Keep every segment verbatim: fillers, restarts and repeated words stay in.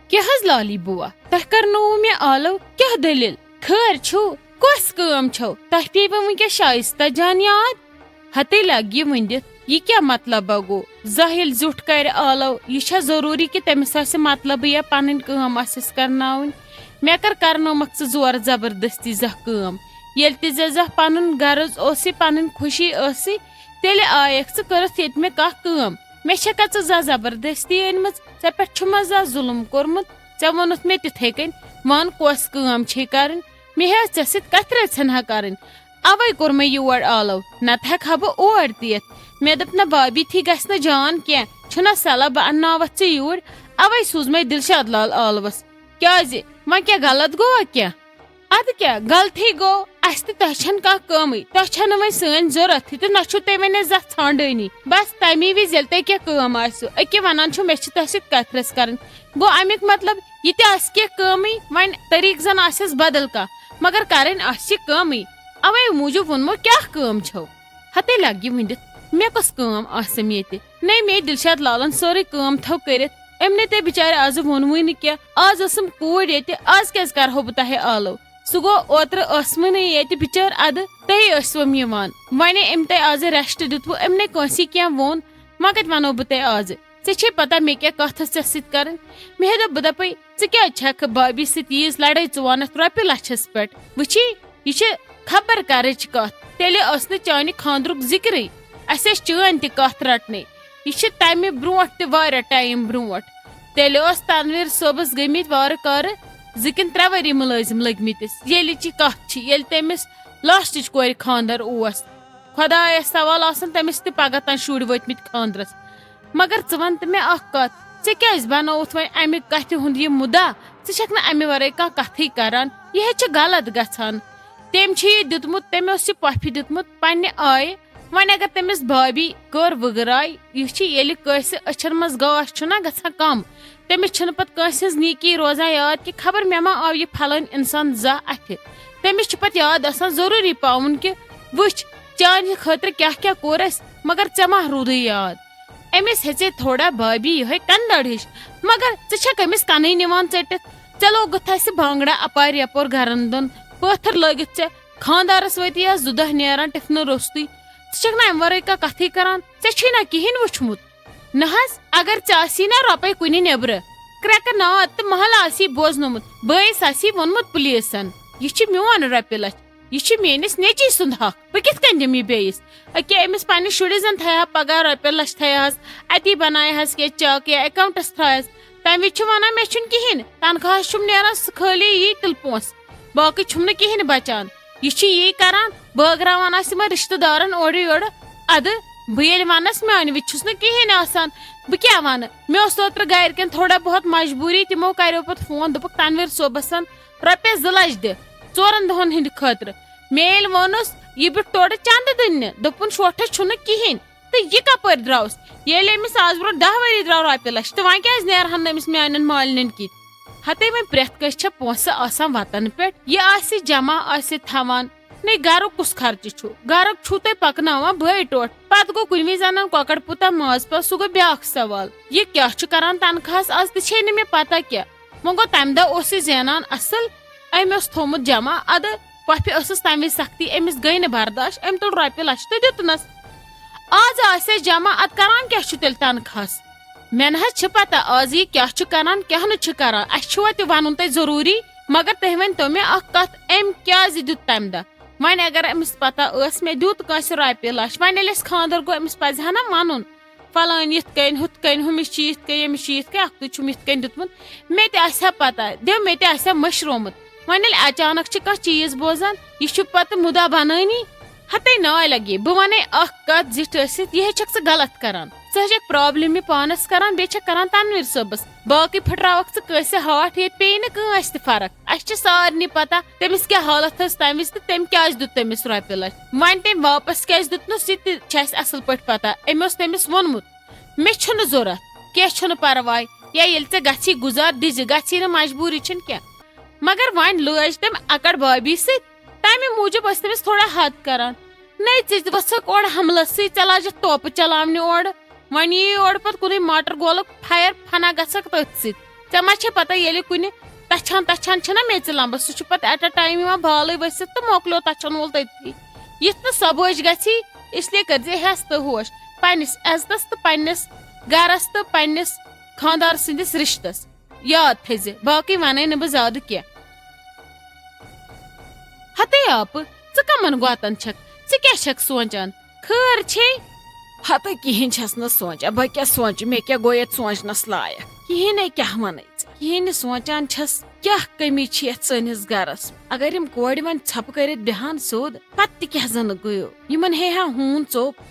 کیٛاہ حظ لالی بوا، تۄہہِ کرنووُ مےٚ آلو؟ کیٛاہ دٔلیٖل؟ خٲر چھُو؟ کۄس کٲم چھَو؟ تۄہہِ پیٚیہِ وۄنۍ وٕنکیٚس شایستہ جان یاد؟ ہتے لگہِ یہِ ؤنِتھ، یہِ کیٛاہ مطلبہ گوٚو؟ زاہِل زیُٹھ کرِ آلو، یہِ چھا ضروٗری کہِ تٔمِس آسہِ مطلبٕے یا پنٕنۍ کٲم آسٮ۪س کرناوٕنۍ؟ مےٚ کر کرنٲومکھ ژٕ زورٕ زبردستی زانٛہہ کٲم؟ ییٚلہِ تہِ ژےٚ زانٛہہ پنُن غرض اوسُے، پنٕنۍ خوشی ٲسٕے، تیٚلہِ آیکھ ژٕ، کٔرٕتھ ییٚتہِ مےٚ کانٛہہ کٲم؟ مےٚ چھےٚ کھا ژٕ زانٛہہ زبردستی أنمٕژ؟ ژےٚ پٮ۪ٹھ چھُ مےٚ زانٛہہ ظُلُم کوٚرمُت؟ ژےٚ ووٚنُتھ مےٚ تِتھے کٔنۍ، وَن کۄس کٲم چھے کرٕنۍ؟ مےٚ ہیٚژ ژےٚ سۭتۍ کتھِ رژھِ ہنا کرٕنۍ، اوے کوٚر مےٚ یور آلو، نتہٕ ہٮ۪کہٕ ہا بہٕ اور تہِ یِتھ۔ مےٚ دوٚپ نہ، بابی تھی گژھِ نہٕ جان کینٛہہ، چھُنہ صلاح بہٕ انناوتھ ژےٚ یوٗرۍ، اوے سوٗز مےٚ دلشاد لال آلوس۔ کیازِ؟ وۄنۍ کیٛاہ غلط گوٚوا کینٛہہ؟ ادٕ کیٛاہ، غلطی گوٚو، اسہِ تہٕ تۄہہِ چھنہٕ کانٛہہ کٲمٕے، تۄہہِ چھنہٕ وۄنۍ سٲنۍ ضروٗرتھٕے تہٕ نہ چھُو تُہۍ وۄنۍ اسہِ زانٛہہ ژھانٛڈٲنی۔ بس تمی وِزِ ییٚلہِ تۄہہِ کینٛہہ کٲم آسِوٕ، أکیٛاہ ونان چھُو مےٚ چھِ تۄہہِ سۭتۍ کتھ رژھ کرٕنۍ۔ گوٚو امیُک مطلب، یہِ تہِ آسہِ کینٛہہ کٲمٕے، وۄنۍ طریٖقہٕ زن آسٮ۪س بدل کانٛہہ، مگر کرٕنۍ آسہِ یہِ کٲمٕے۔ اوے موٗجوٗب ووٚنمو، کیٛاہ کٲم چھو؟ ہتے لگہِ ؤنِتھ، مےٚ کۄس کٲم آسٮ۪م ییٚتہِ؟ نے، مے دلشاد لالن سٲرٕے کٲم تھٲو کٔرِتھ، أمۍ نے تۄہہِ بِچارِ آزٕ ووٚنوٕے نہٕ کینٛہہ۔ آز ٲسٕم کوٗر ییٚتہِ، آز کیٛازِ کرہو بہٕ تۄہہِ آلو؟ سُہ گوٚو اوترٕ ٲسمٕے نہٕ ییٚتہِ بِچٲر ادٕ، تُہی ٲسوٕم یِوان۔ وۄنۍ أمۍ تۄہہِ آزٕ rest دیُتوٕ، أمۍ نے کٲنٛسی کینٛہہ ووٚن، وۄنۍ کتہِ ونو بہٕ تۄہہِ آزٕ؟ ژےٚ چھے پتہ مےٚ کیٛاہ کتھ ٲس ژےٚ سۭتۍ کرٕنۍ؟ مےٚ ہے دوٚپ، بہٕ دپے، ژٕ کیٛازِ چھکھ بابی سۭتۍ ییٖژ لڑٲے؟ ژٕ ونکھ رۄپیہِ لچھس پٮ۪ٹھ۔ وٕچھی، یہِ چھِ خبر کرٕچ کتھ۔ تیٚلہِ ٲس نہٕ چانہِ خاندرُک ذکرٕے۔ اسہِ ٲسۍ چٲنۍ تہِ کتھ رٹنٕے۔ یہِ چھِ تمہِ برونٛٹھ تہِ واریاہ time برونٛٹھ۔ تیٚلہِ ٲس تنویر صٲبس گٔمٕتۍ وارٕ کارٕ زٕ کِنہٕ ترٛےٚ ؤری مُلٲزم لٔگمٕتِس۔ ییٚلِچ یہِ کتھ چھِ، ییٚلہِ تٔمِس lastٕچ کورِ خاندر اوس۔ خۄدایس سوال آسن تٔمِس تہِ پگاہ تام شُرۍ وٲتمٕتۍ خاندرس۔ مگر ژٕ وَن تہٕ مےٚ اکھ کتھ، ژےٚ کیٛازِ بنووُتھ وۄنۍ امہِ کتھِ ہُنٛد یہِ مُدا؟ ژٕ چھکھ نہٕ امہِ ورٲے کانٛہہ کتھٕے کران، یہِ ہے چھِ غلط گژھان۔ تٔمۍ چھُ یہِ دیُتمُت، تٔمۍ اوس یہِ پۄپھِ دیُتمُت پننہِ آیہِ۔ وۄنۍ اگر تٔمِس بھابی کٔر وٕگراے، یہِ چھِ ییٚلہِ کٲنٛسہِ أچھن منٛز گاش چھُنہ گژھان کم، تٔمِس چھِنہٕ پتہٕ کٲنٛسہِ ہٕنٛز نیکی روزان یاد کہِ خبر مےٚ ما آو یہِ پھلٲنۍ انسان زانٛہہ اتھِ۔ تٔمِس چھِ پتہٕ یاد آسان ضروٗری پاوُن کہِ وٕچھ، چانہِ خٲطرٕ کیٛاہ کیٛاہ کوٚر اَسہِ، مگر ژےٚ ما روٗدُے یاد؟ أمِس ہیٚژے تھوڑا بھابی یِہوٚے کندٕر ہِش، مگر ژٕ چھکھ أمِس کنٕے نِوان ژٔٹِتھ۔ ژےٚ لوگُتھ اَسہِ بانگڑا اپارِ یپور گرن دۄن، پٲتھٕر لٲگِتھ ژےٚ خاندارس وٲتی آز زٕ دۄہ نیران ٹِفنہٕ روٚستُے۔ ژٕ چھکھ نہ امہِ ورٲے کانٛہہ کتھٕے کران، ژےٚ چھُے نہ کِہینۍ وُچھمُت۔ نہ حظ، اگر ژےٚ آسی نہ رۄپے کُنہِ نیبرٕ، کرٛٮ۪کہٕ ناد تہٕ محلہٕ آسی بوزنومُت، بٲیِس آسی ووٚنمُت پُلیٖسن، یہِ چھِ میون رۄپیہِ لچھ، یہِ چھِ میٲنِس نیٚچی سُنٛد حق، بہٕ کِتھ کٔنۍ دِمہٕ یہِ بیٚیِس؟ أکیٛاہ أمِس پننِس شُرِس زن تھایہِ ہا پگاہ رۄپیہِ لچھ تھایہِ ہس، اتی بنایہِ ہس کینٛہہ چاکھ یا اکاونٹس تھایہِ ہس، تمہِ وِزِ چھُ ونان مےٚ چھُنہٕ کِہینۍ، تنخواہس چھُم نیران سُہ خٲلی یی تِلہٕ پونٛسہٕ، باقٕے چھُم نہٕ کِہینۍ بچان۔ یہِ چھُ یی کران، بٲگراوان آسہِ یِمن رشتہٕ دارن اورٕ یورٕ۔ ادٕ بہٕ ییٚلہِ ونس، میانہِ وِزِ چھُس نہٕ کِہینۍ آسان، بہٕ کیٛاہ ونہٕ؟ مےٚ اوس اوترٕ گرِکٮ۪ن تھوڑا بہت مجبوٗری، تِمو کریو پتہٕ فون، دوٚپُکھ، تنویر صٲبس سن رۄپیس زٕ لچھ دِ ژورن دۄہن ہٕنٛدِ خٲطرٕ۔ مےٚ ییٚلہِ ووٚنُس، یہِ بیوٗٹھ تورٕ چندٕ دِنہِ، دوٚپُن، شوٹھس چھُنہٕ کِہینۍ۔ تہٕ یہِ کپٲرۍ درٛاوُس؟ ییٚلہِ أمِس آز برونٛٹھ دَہ ؤری درٛاو رۄپیہِ لَچھ، تہٕ وۄنۍ کیٛازِ نیرٕ ہن نہٕ أمِس میٛانٮ۪ن مالِنٮ۪ن کِتھۍ؟ ہتے وۄنۍ پرٛٮ۪تھ کٲنٛسہِ چھےٚ پونٛسہٕ آسان وَتَن پٮ۪ٹھ، یہِ آسہِ جمع، آسہِ تھاوان۔ نے گَرُک کُس خرچہٕ چھُ؟ گَرُک چھُو تۄہہِ پَکناوان بٲے ٹوٹھ، پَتہٕ گوٚو کُنہِ وِزِ اَنان کۄکَر پوٗتاہ ماز پَتہٕ، سُہ گوٚو بیٛاکھ سوال۔ یہِ کیٛاہ چھُ کَران تنخواہَس؟ آز تہِ چھے نہٕ مےٚ پَتہ کیٛاہ۔ وۄنۍ گوٚو تَمہِ دۄہ اوس یہِ زینان اَصٕل، أمۍ اوس تھوٚومُت جمع، اَدٕ پۄپھِ ٲسٕس تَمہِ وِزِ سختی، أمِس گٔے نہٕ برداش، أمۍ تُل رۄپیہِ لَچھ تہٕ دیُتنَس۔ آز آسہِ اَسہِ جمع، اَدٕ کَران کیٛاہ چھُ تیٚلہِ تنخواہَس؟ مےٚ نہ حظ چھِ پَتہ آز یہِ کیٛاہ چھُ کَران، کیٛاہ نہٕ چھُ کَران، اَسہِ چھُوا تہِ وَنُن تۄہہِ ضروٗری؟ مگر تُہۍ ؤنۍ تو مےٚ اَکھ کَتھ، أمۍ کیٛازِ دیُت تَمہِ دۄہ؟ وۄنۍ اگر أمِس پَتہ ٲس مےٚ دیُت کٲنٛسہِ رۄپیہِ لَچھ، وۄنۍ ییٚلہِ اَسہِ خانٛدر گوٚو، أمِس پَزِ ہا نہ وَنُن۔ فلٲنۍ یِتھ کٔنۍ، ہُتھ کٔنۍ، ہُمِس چھِ یِتھ کٔنۍ، ییٚمِس چھِ یِتھ کٔنۍ، اَکھتُے چھُم یِتھ کٔنۍ دیُتمُت، مےٚ تہِ آسہِ ہا پَتہ، دِو مےٚ تہِ آسہِ ہا مٔشرومُت۔ وۄنۍ ییٚلہِ اچانک چھِ کانٛہہ چیٖز بوزان، یہِ چھُ پَتہٕ مُدا بَنٲنی۔ ہَتے ناے لَگے، بہٕ وَنے اَکھ کَتھ زِٹھ ٲسِتھ، یہِ ہے چھَکھ ژٕ غلط کَران۔ ژٕ ہے چھَکھ problem یہِ پانَس کَران، بیٚیہِ چھَکھ کَران تنویٖر صٲبَس۔ باقٕے پھٕٹراوَکھ ژٕ کٲنٛسہِ ہاٹھ، ییٚتہِ پیٚیہِ نہٕ کٲنٛسہِ تہِ فرق۔ اَسہِ چھِ سارنٕے پَتہ تٔمِس کیٛاہ حالت ٲس تَمہِ وِزِ تہٕ تٔمۍ کیٛازِ دیُت تٔمِس رۄپیہِ لَچھ۔ وۄنۍ تٔمۍ واپَس کیٛازِ دیُتنَس، یہِ تہِ چھِ اَسہِ اَصٕل پٲٹھۍ پَتہ۔ أمۍ اوس تٔمِس ووٚنمُت، مےٚ چھُنہٕ ضوٚرَتھ، کینٛہہ چھُنہٕ پَرواے، یا ییٚلہِ ژےٚ گژھی گُزار دِزِ، گژھی نہٕ، مجبوٗری چھَنہٕ کینٛہہ۔ مگر وۄنۍ لٲج تٔمۍ اَکَڑ بابی سۭتۍ، تَمہِ موٗجوٗب ٲسۍ تٔمِس تھوڑا حد کَران۔ نَے ژٕ تہِ ؤژھٕکھ اورٕ حملَس سۭتۍ، ژےٚ لاجَتھ توپہٕ چلاونہِ اورٕ۔ وۄنۍ یی اورٕ پَتہٕ کُنُے ماٹر گولُک فایَر، فنا گژھکھ تٔتھۍ سۭتۍ۔ ژےٚ ما چھےٚ پتہ، ییٚلہِ کُنہِ تچھان تچھان چھِنہ میٚژِ لمبس، سُہ چھُ پتہٕ at a time یِوان بالٕے ؤسِتھ تہٕ مۄکلیو تچھن وول تٔتھی۔ یُتھ نہٕ سۄ بوج گژھی، اس لیے کٔرزِ ہٮ۪س تہٕ ہوش پننِس عزتس تہٕ پننِس گرس تہٕ پننِس خاندار سٕنٛدِس رشتس۔ یاد تھٲیزِ، باقٕے ونَے نہٕ بہٕ زیادٕ کینٛہہ۔ ہتے آپہٕ، ژٕ کمن گۄتن چھکھ؟ ژٕ کیٛاہ چھکھ سونچان؟ خٲر چھے؟ ہتہٕ کِہیٖنۍ چھَس نہٕ سونچان۔ بہٕ کیٛاہ سونچہٕ؟ مےٚ کیٛاہ گوٚو یتھ سونچنس لایق؟ کِہیٖنۍ نَے، کیٛاہ ونے ژٕ؟ کِہیٖنۍ نہٕ سونچان چھَس۔ کیٛاہ کٔمی چھِ یتھ سٲنِس گرس؟ اگر یِم کورِ وۄنۍ ژھۄپہٕ کٔرِتھ بیہن سیوٚد، پتہٕ تہِ کیٛاہ زنہٕ گوٚو؟ یِمن ہے ہا ہوٗن ژوٚپ۔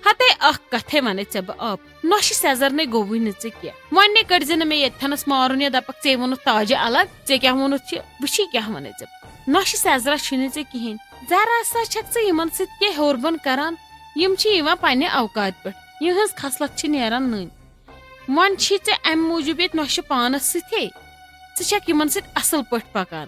ہتے اکھ کتھے ونے ژےٚ بہٕ آپہٕ، نۄشہِ سیزر نے گوٚوٕے نہٕ ژےٚ کینٛہہ۔ وۄنۍ نے کٔڑزِ نہٕ مےٚ ییٚتھنس مارُن یا دپکھ، "ژے ووٚنُتھ تاجہِ الگ، ژےٚ کیٛاہ ووٚنُتھ یہِ؟" وٕچھی کیٛاہ ونے ژےٚ بہٕ۔ نۄشہِ سیزرا چھُے نہٕ ژےٚ کِہیٖنۍ۔ ذرا سا چھکھ ژٕ یِمن سۭتۍ کینٛہہ ہیوٚر بۄن کران، یِم چھِ یِوان پننہِ اوقات پٮ۪ٹھ۔ یِہٕنٛز خصلت چھِ نیران نٔنۍ۔ وۄنۍ چھی ژےٚ امہِ موٗجوٗب ییٚتہِ نۄشہِ پانس سۭتۍ۔ ژٕ چھکھ یِمن سۭتۍ اصل پٲٹھۍ پکان۔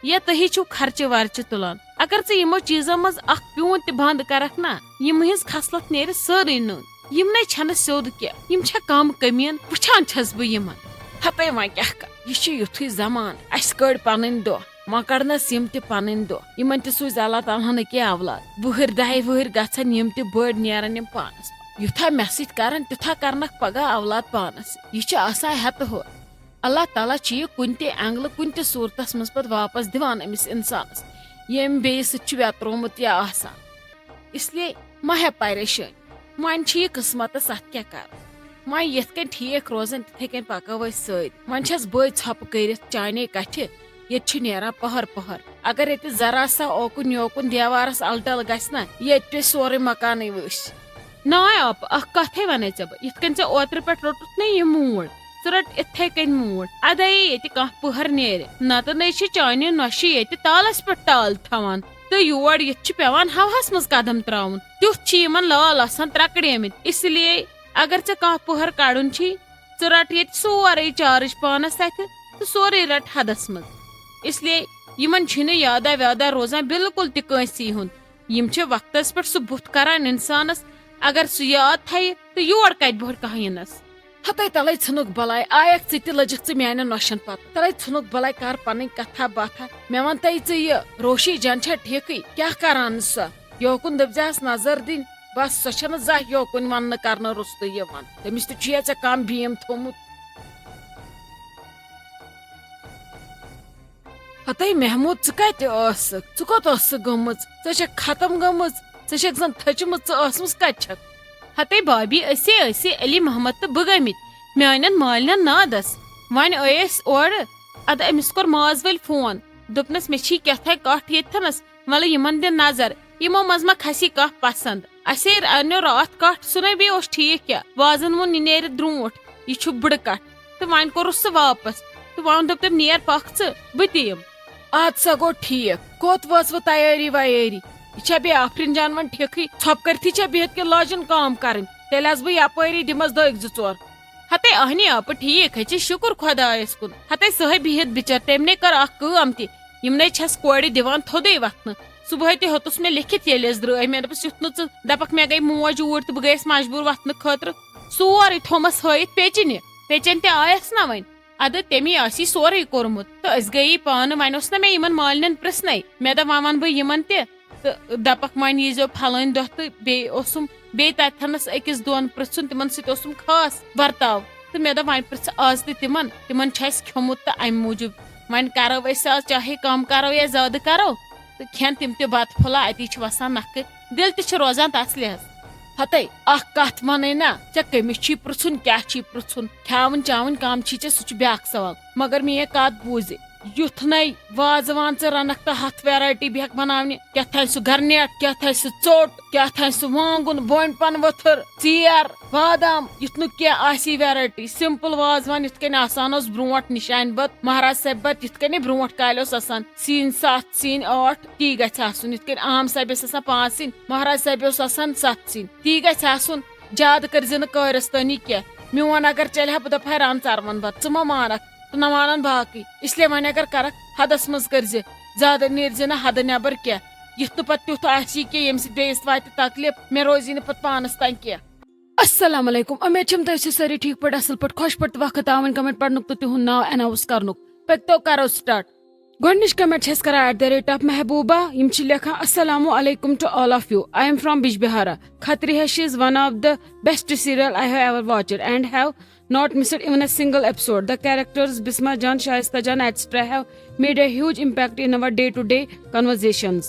یا تُہی چھِو خرچہِ ورچہِ تُلان۔ اگر ژٕ یِمو چیٖزو منٛز اکھ پیوٗنت تہِ بنٛد کرکھ نا، یِم ہٕنٛز خصلت نیرِ سٲرٕے نٔنۍ۔ یِم نے چھنہٕ سیوٚد کینٛہہ، یِم چھےٚ کم کٔمین، وٕچھان چھس بہٕ یِمن۔ ہتے وۄنۍ کیٛاہ کرٕ، یہِ چھُ یُتھُے زمانہٕ، اسہِ کٔڑۍ پنٕنۍ دۄہ، وۄنۍ کڑنس یِم تہِ پنٕنۍ دۄہ۔ یِمن تہِ سوٗزِ اللہ تعالیٰ ہن أکے اولاد۔ وٕہٕرۍ دَہہِ وٕہٕرۍ گژھن یِم تہِ بٔڑۍ، نیرن یِم پانس۔ یُتھا مےٚ سۭتۍ کرن، تیُتھا کرنکھ پگاہ اولاد پانس۔ یہِ چھُ آسان ہٮ۪تہٕ ہُہ۔ اللہ تعالیٰ چھُ یہِ کُنہِ تہِ اینگلہٕ، کُنہِ تہِ صوٗرتس منٛز پتہٕ واپس دِوان أمِس انسانس، ییٚمۍ بیٚیِس سۭتۍ چھُ ویترومُت یا آسان۔ اس لیے مہ ہےٚ پریشٲنی۔ وۄنۍ چھُ یہِ قٕسمتس، اتھ کیٛاہ کرو؟ وۄنۍ یِتھ کٔنۍ ٹھیٖک روزان، تِتھے کٔنۍ پکو أسۍ سٲرۍ۔ وۄنۍ چھس بٔے ژھۄپہٕ کٔرِتھ چانے کتھِ، ییٚتہِ چھُ نیران پہر پہر۔ اگر ییٚتہِ ذرا سا اوکُن یوکُن دیوارس الٹل گژھِ نا، ییٚتہِ پیٚیہِ سورُے مکانٕے وٕچھ۔ ناے آپہٕ، اکھ کتھے ونَے ژےٚ بہٕ، یِتھ کٔنۍ ژےٚ اوترٕ پٮ۪ٹھ روٚٹُتھ نہ یہِ موٗڈ، ژٕ رٹ اِتھے کٔنۍ موٗڈ۔ ادے ییٚتہِ کانٛہہ پٔہر نیرِ، نتہٕ نے چھِ چانہِ نۄشہِ ییٚتہِ تالس پٮ۪ٹھ تال تھاوان، تہٕ یور یِتھ چھُ پٮ۪وان ہوہس منٛز قدم تراوُن۔ تیُتھ چھِ یِمن لال آسان ترکڑیمٕتۍ۔ اس لیے اگر ژےٚ کانٛہہ پٔہر کڑُن چھی، ژٕ رٹ ییٚتہِ سورُے چارج پانس اتھِ تہٕ سورُے رٹ حدس منٛز۔ اس لیے یِمن چھُنہٕ یادہ ویادہ روزان بالکل تہِ کٲنٛسی ہُنٛد۔ یِم چھِ وقتس پٮ۪ٹھ سُہ بُتھ کران انسانس، اگر سُہ یاد تھایہِ تہٕ یور کتہِ بۄہرِ کانٛہہ یِنس۔ ہتے تلے ژھٕنُکھ بلاے، آیکھ ژٕ تہِ لٔجِکھ ژٕ میانٮ۪ن نۄشن پتہٕ۔ تلے ژھٕنُکھ بلاے، کر پنٕنۍ کتھا باتھا۔ مےٚ ون تہٕ یہِ ژٕ، یہِ روشی جان چھا ٹھیکٕے؟ کیٛاہ کران سۄ؟ یوکُن دٔپزِہس نظر دِنۍ، بس سۄ چھنہٕ زانٛہہ یوکُن وننہٕ کرنہٕ روٚستُے یِوان۔ تٔمِس تہِ چھُیا ژےٚ کانٛہہ بیم تھوٚومُت؟ ہتے محمود، ژٕ کتہِ ٲسٕکھ؟ ژٕ کوٚت ٲسٕکھ گٔمٕژ؟ ژٕ چھکھ ختم گٔمٕژ، ژٕ چھکھ زن تھٔچمٕژ، ژٕ ٲسمٕژ کتہِ چھکھ؟ ہتے بابی، أسے ٲسۍ علی محمد تہٕ بہٕ گٔمٕتۍ میانٮ۪ن مالنٮ۪ن نادس۔ وۄنۍ آے أسۍ اورٕ، ادٕ أمِس کوٚر ماز وٲلۍ فون، دوٚپنس، "مےٚ چھی کیٛاہ تھانۍ کٹھ ییٚتھنس، وَلہٕ یِمن دِ نظر، یِمو منٛز ما کھسی کانٛہہ پسند۔ اسے انیو راتھ کٹھ، سُہ نے بیٚیہِ اوس ٹھیٖک کیٛاہ، وازن ووٚن، یہِ نیرِ درٛونٛٹھ، یہِ چھُ بٕڑٕ کٹھ۔" تہٕ وۄنۍ کوٚرُس سُہ واپس، تہٕ وۄنۍ دوٚپ تٔمۍ، "نیر پکھ ژٕ، بہٕ تہِ یِم۔" ادٕ سا گوٚو ٹھیٖک، کوٚت وٲژوٕ تیٲری ویٲری؟ یہِ چھا بیٚیہِ آفرین جان وۄنۍ ٹھیکھٕے؟ ژھۄپہٕ کٔرتھٕے چھا بِہِتھ کِنہٕ لاجن کٲم کرٕنۍ؟ تیٚلہِ آسہٕ بہٕ یپٲری، دِمس دٲگۍ زٕ ژور۔ ہتے اہنی آپہٕ، ٹھیٖک ہے چھِ، شُکُر خۄدایس کُن۔ ہتے سۄ ہے بِہِتھ بِچٲر، تٔمۍ نے کٔر اکھ کٲم تہِ، یِم نے چھَس کورِ دِوان تھوٚدُے وۄتھنہٕ۔ صُبحٲے تہِ ہیوٚتُس مےٚ لیکھِتھ ییٚلہِ أسۍ درٛٲے، مےٚ دوٚپُس، "یُتھ نہٕ ژٕ دَپَکھ مےٚ گٔے موج اوٗرۍ تہٕ بہٕ گٔیَس مجبوٗر وۄتھنہٕ خٲطرٕ۔" سورُے تھوٚمَس ہٲیِتھ پیچِنہِ۔ پیچَن تہِ آیَس نہ وۄنۍ۔ اَدٕ تٔمی آسی سورُے کوٚرمُت تہٕ أسۍ گٔیی پانہٕ۔ وۄنۍ اوس نہ مےٚ یِمَن مالِنٮ۪ن پرٛژھنَے۔ مےٚ دوٚپ، "وۄنۍ وَنہٕ بہٕ یِمَن تہِ تہٕ دَپَکھ، وۄنۍ ییٖزیو پھلٲنۍ دۄہ تہٕ بیٚیہِ اوسُم بیٚیہِ تَتھَنَس أکِس دۄن پرٛژھُن، تِمَن سۭتۍ اوسُم خاص ورتاو۔ تہٕ مےٚ دوٚپ، وۄنۍ پرٛژھٕ آز تہِ تِمَن، تِمَن چھُ اَسہِ کھیوٚمُت تہٕ اَمہِ موٗجوٗب وۄنۍ کَرو أسۍ آز، چاہے کَم کَرو یا زیادٕ کَرو، تہٕ کھٮ۪ن تِم تہِ بَتہٕ پھوٚلہ، اَتی چھِ وَسان نَکھٕ، دِل تہِ چھُ روزان تَس لحاظ۔" ہَتَے، اَکھ کَتھ وَنَے نا، ژےٚ کٔمِس چھی پرٛژھُن، کیٛاہ چھی پرٛژھُن؟ کھیٛاوُن چاوُن کَم چھی ژےٚ، سُہ چھُ بیٛاکھ سوال، مگر میٛٲنۍ کَتھ بوٗزِ۔ یُتھ نے وازوان ژٕ رنکھ تہٕ ہتھ ویرایٹی بیہکھ بناونہِ، کیاہ تھانۍ سُہ گرنیٹ، کیاہ تھانۍ سُہ ژوٚٹ، کیاہ تھانۍ سُہ وانگُن، بونۍ پن ؤتھٕر، ژیر، بادام، یُتھ نہٕ کینٛہہ آسی ویرایٹی۔ سمپل وازوان یِتھ کٔنۍ آسان اوس برونٹھ نشانہِ بد، مہراز صٲبہِ بد یِتھ کٔنۍ برونٹھ کالہِ اوس آسان سِنۍ ستھ، سِنۍ ٲٹھ، تی گژھِ آسُن۔ یِتھ کٔنۍ عام صٲبہِ ٲسۍ آسان پانٛژھ سِنۍ، مہراز صٲبہِ اوس آسان ستھ سِنۍ، تی گژھِ آسُن۔ زیادٕ کٔرۍ زِ نہٕ کٲرِستٲنی کینٛہہ۔ میون اگر چلہِ ہا، بہٕ دپہٕ ہا رن ژروَن بد، ژٕ مہ مانکھ۔ تہٕ نہ مانن باقٕے۔ اس لیے وۄنۍ اگر کرکھ، حدس منٛز کٔرزِ، زیادٕ نیرزِ نہٕ حدٕ نٮ۪بر کینٛہہ، یُتھ نہٕ پتہٕ تیُتھ آسی کینٛہہ ییٚمہِ سۭتۍ بیٚیِس واتہِ تکلیف، مےٚ روزی نہٕ پتہٕ پانس تام کینٛہہ۔ السلام علیکم، امید چھم تُہۍ ٲسِو سٲری ٹھیٖک پٲٹھۍ، اصل پٲٹھۍ، خۄش پٲٹھۍ تہٕ وقت آوٕنۍ کمنٹ پرنُک تہٕ تِہُنٛد ناو اناؤنس کرنُک۔ پٔکتو کرو سٹارٹ۔ گۄڈٕنِچ کمنٹ چھِ اَسہِ کران ایٹ د ریٹ آف محبوبہ، یِم چھِ لیکھان، السلام علیکم to all of you, I am from Bijbehara. Khatri Hai she is one of the best serial I have ever watched and have not missed even a single episode. The characters Bisma Jan, Shaista Jan, et cetera have made a huge impact in our day to day conversations.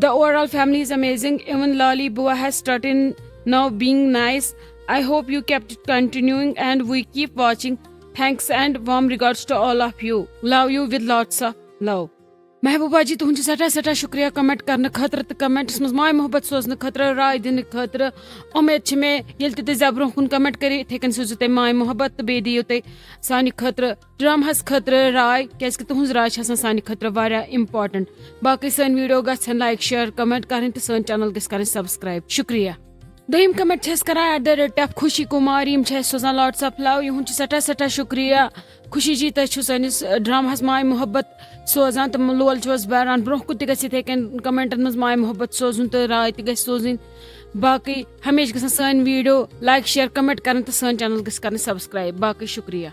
The overall family is amazing. Even Lali Bua has started now being nice. I hope you kept it continuing and we keep watching. Thanks and warm regards to all of you. Love you with lots of love. محبوبہ جی، تُہُنٛد چھُ سٮ۪ٹھاہ سٮ۪ٹھاہ شُکریہ comment کرنہٕ خٲطرٕ تہٕ comments منٛز ماے محبت سوزنہٕ خٲطرٕ، راے دِنہٕ خٲطرٕ۔ اُمید چھِ مےٚ ییٚلہِ تہِ تُہۍ زیادٕ برونٛہہ کُن کمنٹ کٔرِو، یِتھَے کٔنۍ سوٗزِو تُہۍ ماے محبت تہٕ بیٚیہِ دِیِو تُہۍ سانہِ خٲطرٕ، ڈرامہَس خٲطرٕ راے، کیٛازِکہِ تُہٕنٛز راے چھِ آسان سانہِ خٲطرٕ واریاہ امپاٹنٹ۔ باقٕے سٲنۍ ویڈیو گژھن لایک، شیئر، کمنٹ کرٕنۍ تہٕ سٲنۍ چینل گژھِ کرٕنۍ سبسکرائب۔ شُکریہ۔ دوٚیِم کمنٹ چھِ اَسہِ کران ایٹ د ریٹ آف خوشی کمار، یِم چھِ اَسہِ سوزان لاٹس آف لو، یِہُنٛد چھُ سٮ۪ٹھاہ سٮ۪ٹھاہ شُکریہ۔ خوشی جی، تۄہہِ چھُو سٲنِس، ڈرامہَس ماے محبت سوزان تہٕ لول چھِو اَسہِ بَران۔ برونٛہہ کُن تہِ گژھِ یِتھَے کٔنۍ کمنٹن منٛز ماے محبت سوزُن تہٕ راے تہِ گژھِ سوزٕنۍ۔ باقٕے ہمیشہِ گژھن سٲنۍ ویڈیو لایک، شیئر، کمنٹ کرٕنۍ تہٕ سٲنۍ چینل گژھِ کرٕنۍ سبسکرائب۔ باقٕے شُکریہ۔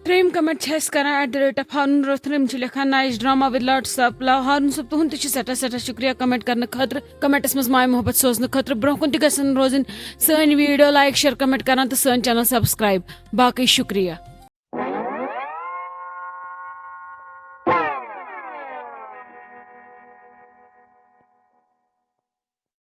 ترٛیٚیِم کمنٹ چھِ اَسہِ کران at the rate of Haroon Rather, یِم چھِ لیکھان، nice drama with lots of love. Haroon صٲب، تُہُنٛد تہِ چھُ سٮ۪ٹھاہ سٮ۪ٹھاہ شُکریہ کمنٹ کرنہٕ خٲطرٕ، کمنٹس منٛز ماے محبت سوزنہٕ خٲطرٕ۔ برونٛہہ کُن تہِ گژھن روزٕنۍ سٲنۍ ویڈیو لایک، شیئر، کمنٹ کران تہٕ سٲنۍ چینل سبسکرائب۔ باقٕے شُکریہ۔